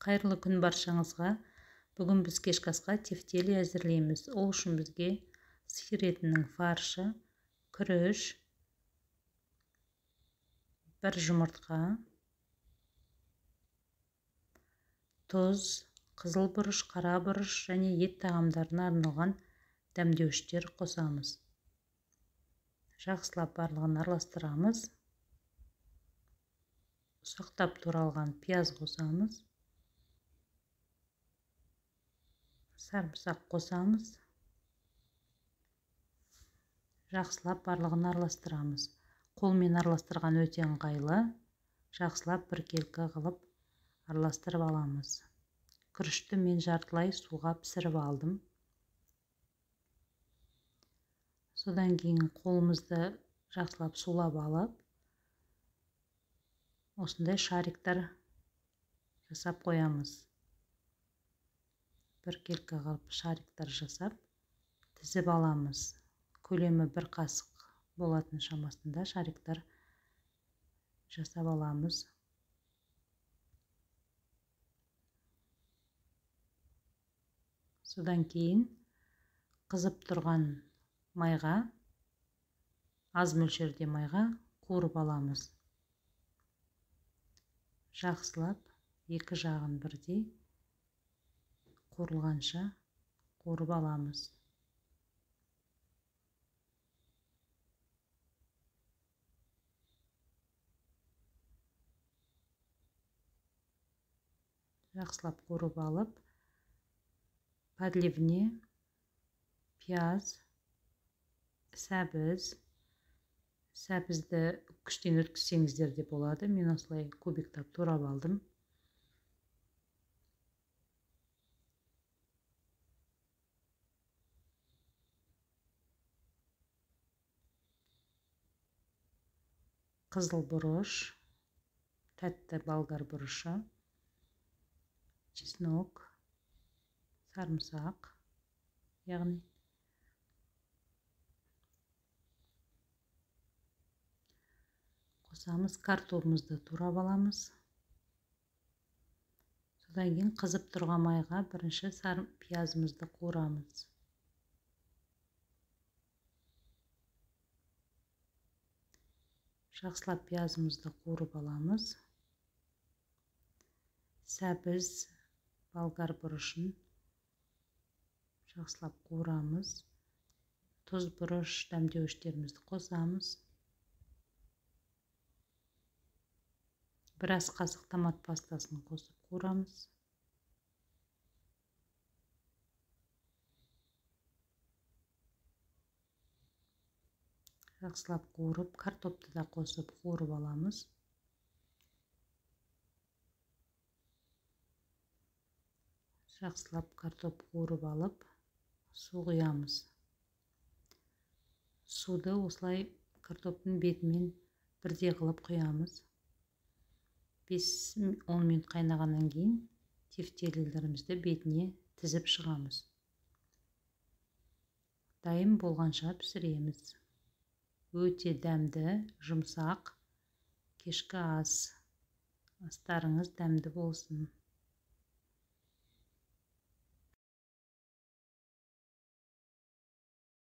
Қайырлы күн баршаңызға. Бүгін біз кешкі асқа тефтели әзірлейміз. Ол үшін бізге сиыр етінің фаршы, күріш, бір жұмыртқа, тұз, қызыл бұрыш, қара бұрыш және ет тағамдарына арналған дәмдеуіштер қосамыз. Жақсылап барлығын араластырамыз. Ұсақтап туралған пияз қосамыз. Сарымсақ қосамыз. Жақсылап барлығын араластырамыз. Қолмен араластырған өте ыңғайлы. Жақсылап біркелкі қылып араластырып аламыз. Күрішті мен жартылай суға пісіріп алдым. Содан кейін қолымызды жақсылап сулап алып, осындай шариктар жасап қоямыз. Біркелкі қылып шариктар жасап тізіп аламыз. Көлемі бір қасық болатын шамасында шариктар жасап аламыз. Содан кейін қызып тұрған майға, аз мөлшерде майға қуырып аламыз. Жақсылап екі жағын бірдей қуырылғанша қуырып аламыз. Жақсылап қуырып алып, подливіне пияз, сәбіз, сәбізді күштен өткізсеңіздер де болады. Мен осылай кубиктап турап алдым. Қызыл бұрыш, тәтті болгар бұрышы, чеснок, сарымсақ, яғни қосамыз. Картобымызды турап аламыз. Содан кейін қызып тұрған майға бірінші пиязымызды қуырамыз. Жақсылап пиязымызды қуырып аламыз. Сәбіз, болгар бұрышын жақсылап қуырамыз. Тұз, бұрыш, дәмдеуіштерімізді қосамыз. Біраз қасық томат пастасын қосып қуырамыз. Жақсылап қуырып, картопты да қосып қуырып аламыз. Жақсылап картоп қуырып алып, су құямыз. Суды осылай картоптың бетімен бірдей қылып құямыз. 5-10 минут қайнағаннан кейін тефтелерімізді бетіне тізіп шығамыз. Дайын болғанша пісіреміз. Өте дәмді, жұмсақ кешкі ас. Астарыңыз дәмді болсын.